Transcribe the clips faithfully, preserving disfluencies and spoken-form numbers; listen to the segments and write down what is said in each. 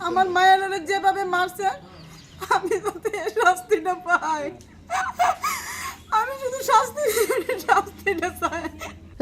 আমার মায়ের যেভাবে মারছে, আমি যাতে এর শাস্তিটা পাই। আমি শুধু শাস্তি, শাস্তিটা চাই।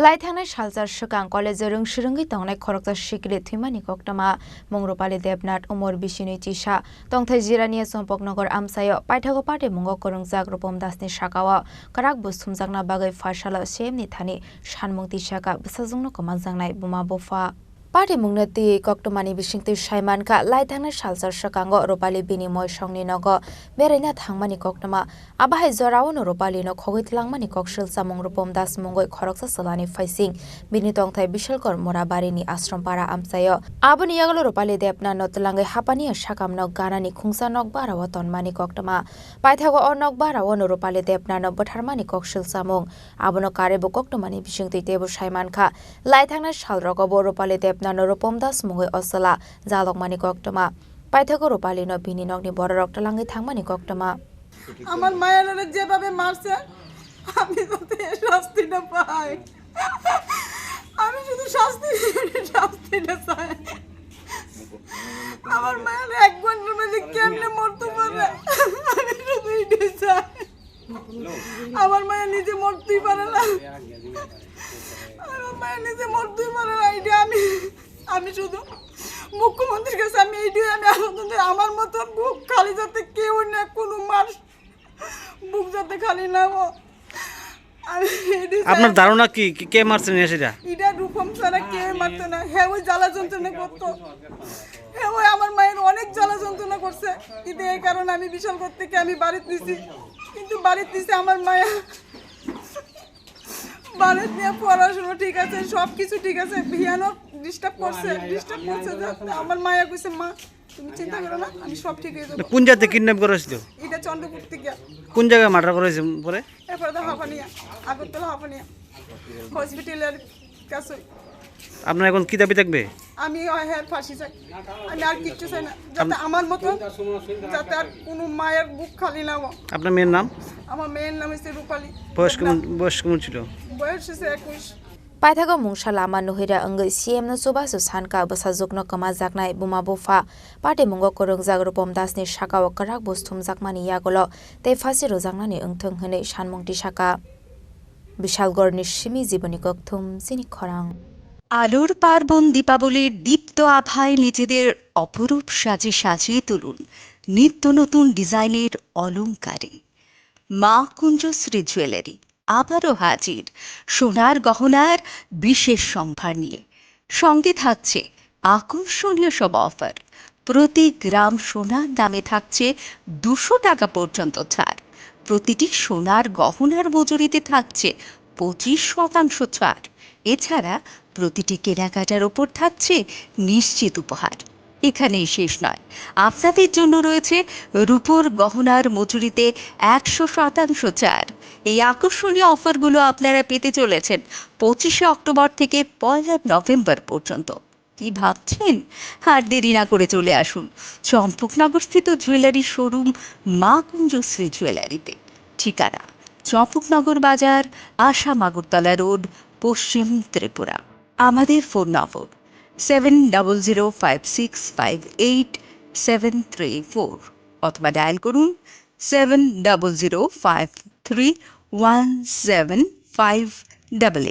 Lai thangnai salsa swkang college-o rwng swrwngwi tongnai khoroksa sikri thwimani koktwma mung Rupali Debnath, umor bisini chisa, tongthai Jirania Chompoknogor amchaio paithago party mungo kwrwngjak Rupom Dasni sakao kwrak bus thumjakna bagwi phaisalo C M ni thani sanmung tisaka bwsajwkno kwmajaknai buma bupha. Party mungno twiwi koktwmani bisingtwi sai mankha, lai thangnai salsa swkango Rupali bini moisongni nogo beraina thangmani koktwma. Abo hai jorao no Rupali no khogwi twlangmani kok swlsamung Rupom Das mungwi khoroksa chwlani phaising bini tongthai Bishalkor Murabari ni Ashram Para amchaio. Aboni yagulo Rupali Debnath no twlangwi hapani sakamno ganani khungsa nokbarao tonmani koktwma. Paithago o nokbarao no Rupali Debnath no bwtharmani kok swlsamung. Abono karwi bo koktwmani bisingtwi teibo sai mankha. Lai thangnai salrogo bo Rupali Debnath no Rupom Das mungwi o chwla jalokmani koktwma. Paithago Rupali no bini nokni bororok twlangwi thangmani koktwma. আমার মায়ের যেভাবে মারছে, আমি যাতে এর শাস্তিটা পাই। আমি শুধু শাস্তি, শাস্তিটা চাই। আমার মায়ের এক ঘন্টার মধ্যে কেমনে মরতে পারে, আমি শুধু এটাই চাই। আমার মায়ের নিজে মরতেই পারে না। আমার মায়ের নিজে মরতেই পারে না। এটা আমি, আমি শুধু মুখ্যমন্ত্রীর কাছে আমি এইটাই আমি আবেদন করি, আমার মতন বুক খালি যাতে কেউ না, কোনো মার বুক যাতে খালি না হয়। আমি এটাই চাই। আপনার ধারণা কি, কি, কে মারছে নিয়ে সেটা? এটা রূপম ছাড়া কেউ মারতো না। হ্যাঁ, ওই জ্বালা যন্ত্রণা করতো। হ্যাঁ, ওই আমার মায়ের অনেক জ্বালা যন্ত্রণা করছে। কিন্তু এই কারণে আমি বিশালগড় থেকে আমি বাড়িতে নিছি। কিন্তু বাড়িতে নিছে আমার মায়া। বাড়িতে নিয়ে পড়াশোনা ঠিক আছে, সব কিছু ঠিক আছে। বিয়ানও ডিস্টার্ব করছে, ডিস্টার্ব করছে যে আমার মায়া কইছে, "মা, তুমি চিন্তা করো না, আমি সব ঠিক হয়ে যাবো।" কোন জায়গাতে কিডন্যাপ করা হয়েছিল? এটা চন্দ্রপুর থেকে। কোন জায়গায় মার্ডার করা হয়েছে পরে? এরপরে তো হাফানিয়া, আগরতলা হাফানিয়া হসপিটালের কাছে। আপনার এখন কি দাবি থাকবে? আমি হ্যাঁ ফাঁসি চাই, আমি আর কিচ্ছু চাই না, যাতে আমার মতো যাতে আর কোনো মায়ের বুক খালি না হোক। আপনার মেয়ের নাম? আমার মেয়ের নাম হচ্ছে রূপালী। বয়স কেমন, বয়স কেমন ছিল? বয়স হচ্ছে একুশ। Paithago mungsa lama nuhira wngwi C M no chubachu sankha bwsajwkno kwmajaknai buma bupha. Party mungo kwrwngjak Rupom Das ni sakao kwrak bus thumjakmani yagulo tei phasi rwjaknani wngthwng hwnwi sanmung tisaka. Bishalgorni simi jiboni kokthum chini khorang. আলোর পার্বণ দীপাবলির দীপ্ত আভায় নিজেদের অপরূপ সাজে সাজিয়ে তুলুন নিত্য নতুন ডিজাইনের অলংকারে। মা কুঞ্জশ্রী জুয়েলারি আবারও হাজির সোনার গহনার বিশেষ সম্ভার নিয়ে। সঙ্গে থাকছে আকর্ষণীয় সব অফার। প্রতি গ্রাম সোনার দামে থাকছে দুশো টাকা পর্যন্ত ছাড়। প্রতিটি সোনার গহনার মজুরিতে থাকছে পঁচিশ শতাংশ ছাড়। এছাড়া প্রতিটি কেনাকাটার ওপর থাকছে নিশ্চিত উপহার। এখানেই শেষ নয়, আপনাদের জন্য রয়েছে রূপোর গহনার মজুরিতে একশো শতাংশ ছাড়। এই আকর্ষণীয় অফারগুলো আপনারা পেতে চলেছেন পঁচিশে অক্টোবর থেকে পয়লা নভেম্বর পর্যন্ত। কি ভাবছেন? আর দেরি না করে চলে আসুন চম্পকনগরস্থিত জুয়েলারি শোরুম মা কুঞ্জশ্রী জুয়েলারিতে। ঠিকানা: চম্পকনগর বাজার, আসাম আগরতলা রোড, পশ্চিম ত্রিপুরা। আমাদের ফোন নম্বর seven double zero five six five eight seven three four অথবা ডায়াল করুন seven double zero five three one seven five double eight.